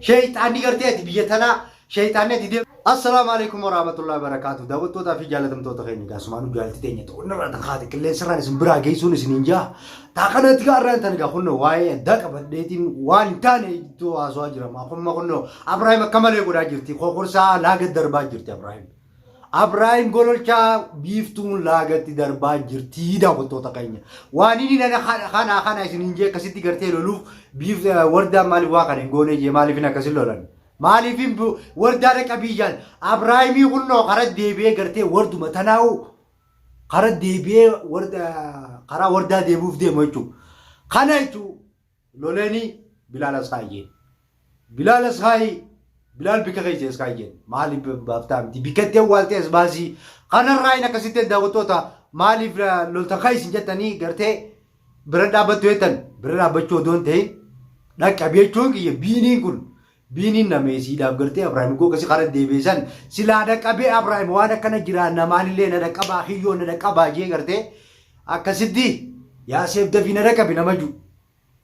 Sheeyxaanni gartee ati biyya tanaa sheeyxaanni ati deem. Assalaamu alaikum warahmatullahi wabarakatuh. Daawwattootaa fi jaalatamtoota keenya gaasumaanuu jaalti teenya ta'u irraa tan kaate qilleensarraan isin biraa geessuun isin hin jaa. Taa kanatti gaarraan tan egaa kunnoo waa'ee addaa qabadheetiin waan hin taane iddoo haasawaa jira. Akkuma kunnoo Abrahaam akka malee godhaa jirti. Kokorsaa laaga darbaa jirti Abrahaam. Abrahaam gololchaa biiftuun laagatti darbaa jirti daawwattoota keenya. Waan inni nana kana kana isin hin jee akkasitti gartee loluuf biif wardaan maaliif waa kana hin goone jee maaliif hin akkasin lolan. Maaliif hin wardaa dhaqa biyyaan Abrahaamii kunnoo karaa deebi'ee gartee warduma tanaa'u karaa deebi'ee karaa wardaa deebi'uuf deemu jechuudha. Kana jechuun loleeni Bilaal Asxaayyee. Bilaal Asxaayii Bilaal bika keessa Asxaayyeen maaliif baaftaa miti bikkatti awwaaltee as baasii kanarraa hin akkasitti daawwattoota maaliif loltan kan isin jettanii gartee bira dhaabbattu jettan bira dhaabbachuu odoo hin ta'in dhaqqabi jechuun kiyya biiniin kun biiniin nameesiidhaaf gartee Abrahaam goo akkasii karaa deebiisan silaa dhaqqabee Abrahaam waan akkana jiraa namaanillee na dhaqqabaa kiyyoo na dhaqqabaa jee gartee akkasitti yaaseef dafii na dhaqqabi nama jiru.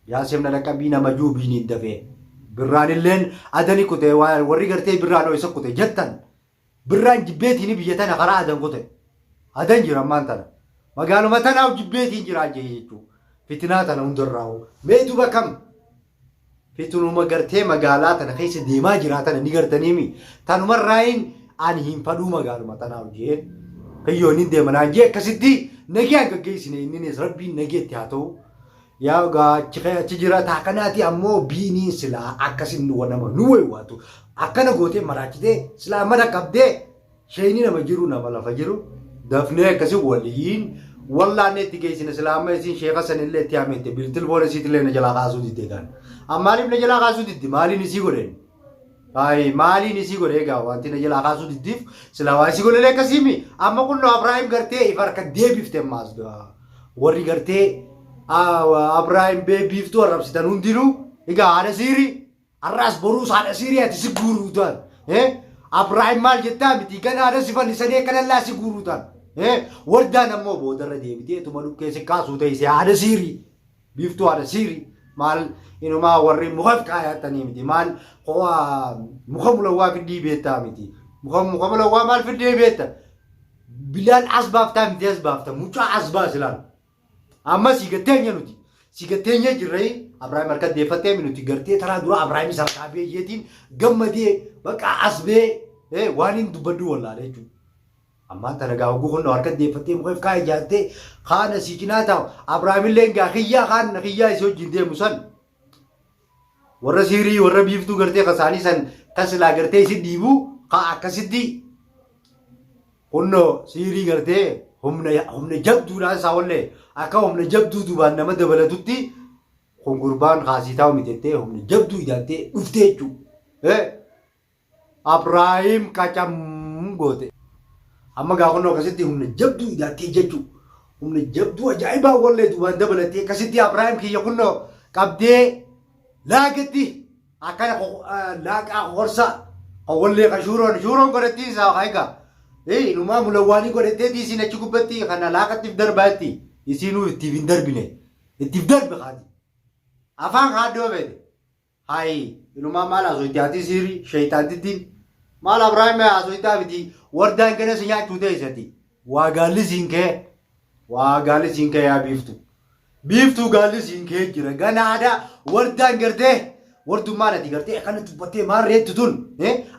Yaaseef na dhaqqabii nama jiru biiniin dafee. Birraanilleen adani kute warri gartee birraan isa kute jettan birraan jibbeetiin biyya tana karaa adan kute. Adan jira ammaan tana. Magaaluma tanaaf jibbeetiin jiraa jee jechuudha. Fitinaa tana hundarraa'u. Mee duba kam? Fitinuma gartee magaalaa tana keessa deemaa jiraa tana ni gartaniimi. Tanumarraayin ani hin fadhuu magaaluma tanaaf jee. Kiyyoon hin deema naan jee akkasitti nagayaan gaggeessine inninis rabbiin nageetti haa ta'u. Yaa gaa achi jira taa kanaati ammoo biiniin silaa akkasin nu nama nu waywaatu akkana gootee maraachitee silaa mana qabdee sheeyni nama jiru nama lafa jiru dafnee akkasi waliin wallaanne itti geessine silaa amma isin sheeka sanillee itti hameette biltilboon isiitillee na jalaa kaasuu didde gaan ammaaliif na jalaa kaasuu diddi maaliin isii godheen Ayi maaliin isii godhe egaa wanti na jalaa kaasuu diddiif silaa waa isii godhe akkasiimi amma kunnoo Abrahaam gartee if harka deebifte ammaas warri gartee Abrahaam beebiiftuu arrabsitan hundinuu egaa haadha siirii har'aas boruus haadha siirii ati si guuruu ta'an Abrahaam maal jettaa miti gana haadha si fannisanii akkanallaa si guuruu ta'an wardaan ammoo boodarra deebitee tuma dhukkee si kaasuu ta'e haadha siirii. Biiftuu haadha siiri maal inumaa warri muka kaayatanii miti maal muka mulawwaa fiddii beektaa miti muka muka mulawwaa maal fiddee beekta bilaal as baaftaa miti as baafta mucaa as baas ilaal amma si gatteenya nuti si gatteenya jirree Abrahaam harka deeffattee nuti gartee taraa dura Abrahaam sarkaa beeyyeetiin gammadee bakka as bee waan hin dubbaddu wallaale jechuudha. Ammaan tana gaa hogguu kunnoo harka deeffattee mukeef kaa ijaartee kaan asii cinaa taa'u Abrahaamillee gaa kiyyaa kaan kiyyaa isii wajjin deemu san warra siirii warra biiftuu gartee kasaanii san kan silaa gartee isin dhiibu kaa akkasitti kunnoo siirii gartee humna humna jabduudhaan isaa wallee akka humna jabduu duubaan nama dabalatutti kun gurbaan kaasii taa'u miti jettee humna jabduu ijaartee dhuftee jechuudha. Abrahaam qacam goote. Amma gaa kunnoo akkasitti humna jabduu idaattee jechuu. Humna jabduu ajaa'ibaa wallee duubaan dabalattee akkasitti Abrahaam kiyya kunnoo qabdee laagatti akkana laaqaa horsa wallee kan shuuroon shuuroon godhattii isaa haa egaa. Ee inumaa mulawwaanii godhattee isiin achi gubbatti kana laaqattiif darbaatti isiinuu ittiif hin darbine ittiif darbe kaati. Afaan kaaddoo feete. Hayi inumaa maal hasoyti ati siiri sheyxaantittiin maal Abrahaam hasoytaa miti wardaan gana si nyaachuu teessati waa gaalli siin kee waa gaalli siin kee yaa biiftu biiftuu gaalli siin kee jira ganaadha wardaan gartee wardummaan ati gartee akkana dubbattee maal reettu tun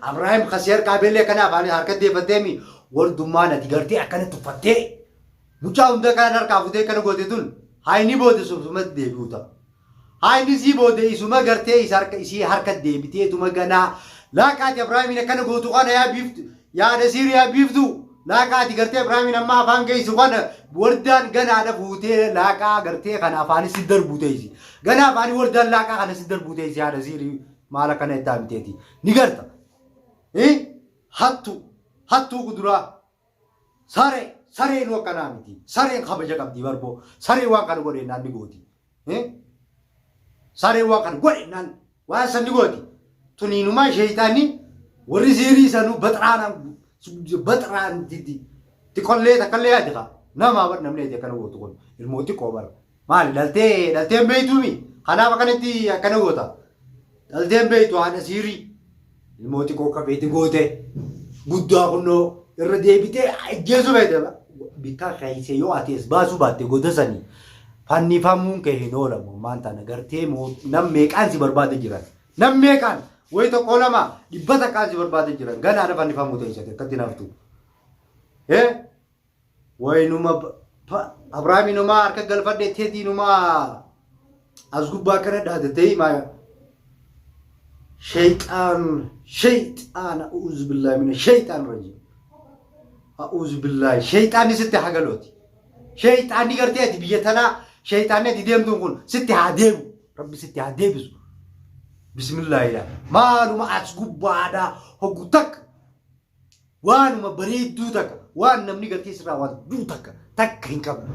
Abrahaam kasii harkaa beellee akkana afaan harka deeffattee mi wardummaan ati gartee akkana tuffattee mucaa hunda kan harkaa futee akkana goote tun hayni booda sumsumatti deebi'u ta'a. Hayni sii booda isuma gartee isa harka isii harka deebiteetuma ganaa laaqaati Abrahaamiin akkana gootu kana yaa biiftu yaa Nasiir yaa biiftu laaqaati gartee Abrahaamiin amma afaan geessu kana wardaan ganaadha fuutee laaqaa gartee kana afaanis si darbuu teessi ganaa afaanii wardaan laaqaa kana si darbuu teessi yaa Nasiir maal akkana jettaa miteeti ni garta hattu hattuu kuduraa Saree sareen akkanaa miti. Sareen kabaja qabdi barboo. Saree waan kana godhe naan ni gooti. Sareen waan kana godhe naan waan san ni gooti. Tuniinumaa sheeyxaanni warri siirii sanuu baxraanaan baxraan didi. Xiqqollee takkallee yaadi kaa. Namaa bar namni ati akkana gootu kun ilmoo xiqqoo bara. Maali dhaltee dhaltee hin beektuumi. Kanaaf akkanatti akkana goota. Dhalteen beektu haadha siirii. Ilmoo xiqqoo qabeetti goote guddaa kunnoo irra deebitee ajjeesuu feete. Bikka keessa yoo ati as baasuu baatte goda sanii fannifamuun kee hin oolamu. Ammaan tana gartee nam meeqaan si barbaade jiran. Nam meeqaan wayi tokko lama dhibba takkaan si barbaade jiran. Ganaadha fannifamuu teessate akkatti naftu. Waynuma Abrahaamiinumaa harka galfadhe teetiinumaa as gubbaa kana dhaadattee himaa shayxaan shayxaan a'uuzu billaahi mina shayxaan rajiim a'uuzu billaahi shayxaanni sitti haa galooti shayxaanni gartee ati biyya tanaa shayxaanni ati deemtuun kun sitti haa deebu rabbi sitti haa deebisu bismillaahi maaluma as gubbaadhaa hoggu takka Waanuma bareedduu takka waan namni gartee sirraa waan duu takka takka hin qabdu.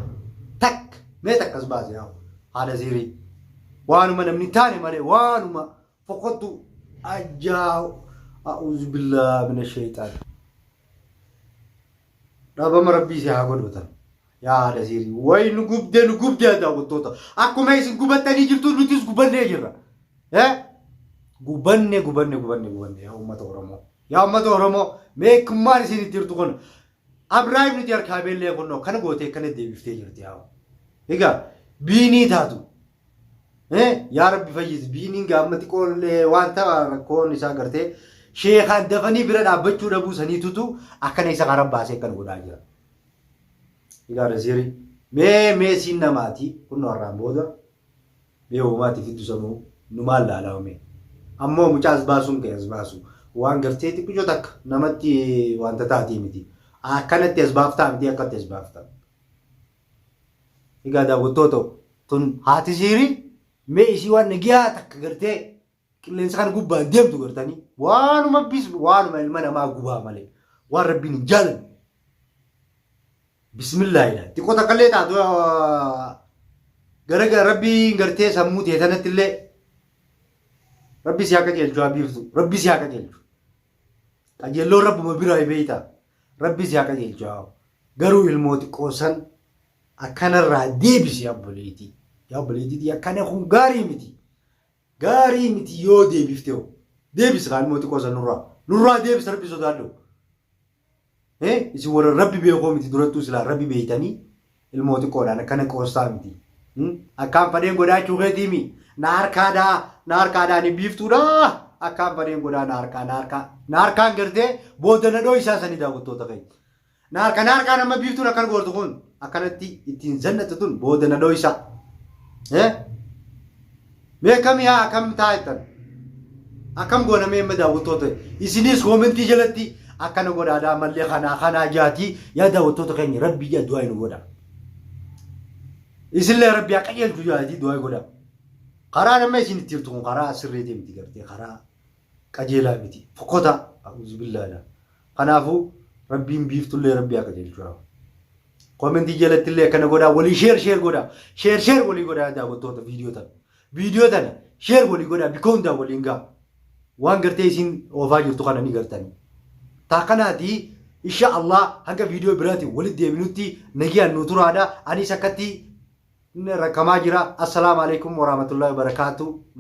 Takka mee takka as baase yaa haadha siirii. Waanuma namni taane malee waanuma fokkottu ajaa a'uuzu billaa mina sheexaan. Dhabama rabbii si haa godhu tan. Yaa haadha siirii wayi nu gubdee nu gubdee daawwattoota. Akkuma isin gubattanii jirtu nutis gubannee jirra. Eh? Gubanne gubanne gubanne gubanne yaa uummata Oromoo. Yaa uummata Oromoo meekummaan isin itti jirtu kun Abrahaam nuti harkaa beellee kunnoo kana gootee kana deebiftee jirti yaa. Egaa biinii taatu. Eh? Yaa Rabbi fayyisi biiniin gaamma xiqqoollee waan ta'a rakkoon isaa gartee sheekaan dafanii bira dhaabbachuu dhabuu saniitutu akkana isa karaa baasee akkana godhaa jira. Egaa Rasiirii mee mee siin namaati kunnoo har'aan booda Mee homaa ati fiddu sanuu numaan laalaa mee. Ammoo mucaa as baasuun kee as baasu waan gartee xiqqisho takka namatti wanta taatii miti. Akkanatti as baaftaa miti akkatti as baafta. Egaa daawwattoota tun haati siirii mee isii waan nagiyaa takka gartee qilleensa kana gubbaan deemtu gartanii waanuma bis waanuma ilma namaa gubaa malee waan rabbiin hin jaalanne. Bismillaahidha. Xiqqoo takka illee taatu gara gara rabbiin gartee sammuu tee tanatti illee rabbi si haa qajeelchu haa biiftu. Rabbi si haa qajeelchu. Qajeelloon rabbuma biraa beeyta. Rabbi si haa qajeelchu haa. Garuu ilmoo xiqqoo san akkanarraa deebisi obboleettii. Yaa obboleettii akkana kun gaarii miti. Gaarii miti yoo deebifte hoo. Deebisi kaa ilmoo xiqqoo san nurraa. Nurraa deebisi rabbi sodaadhu. Isin warra rabbi beekoo miti durattuu silaa rabbi beeytanii ilmoo xiqqoodhaan akkana qoostaa miti. Akkaan fadheen godhaachuu keetiimi. Na harkaadhaa na harkaadhaa ni biiftuudhaa. Akkaan fadheen godhaa na harkaa na harkaa na harkaan gartee booda na dhoo isaa sanii daawwattoota keenya. Na harka na harkaan amma biiftuun akkana goortu kun akkanatti ittiin zannattu tun booda na dhoysa. Mee akkam yaa akkam taa'ettan? Akkam goona mee amma daawwattoota isinis koomentii jalatti akkana godhaadhaa mallee kanaa kanaa jaatii yaa daawwattoota keenya rabbii jaa du'aa nu godha. Isinlee rabbii haa qajeelchu jaatii du'aa godha. Karaa nama isin itti jirtu kun karaa sirriitii miti gartee karaa qajeelaa miti fokkota a'uuzubillaadha. Kanaafuu rabbiin biiftullee rabbii haa qajeelchu yaa. Koomentii jalatti illee akkana godhaa walii sheer sheer godhaa sheer sheer walii godhaa daawwattoota viidiyoo tana. Viidiyoo tana sheer walii godhaa bikka hundaa waliin ga'a. Waan gartee isin oofaa jirtu kana ni gartanii. Taa kanaati insha Allah hanga viidiyoo biraatiin walitti deebinutti nagiyaan nu turaadha. Anis akkatti rakkamaa jira. Assalaamu alaikum warahmatullahi wabarakaatu.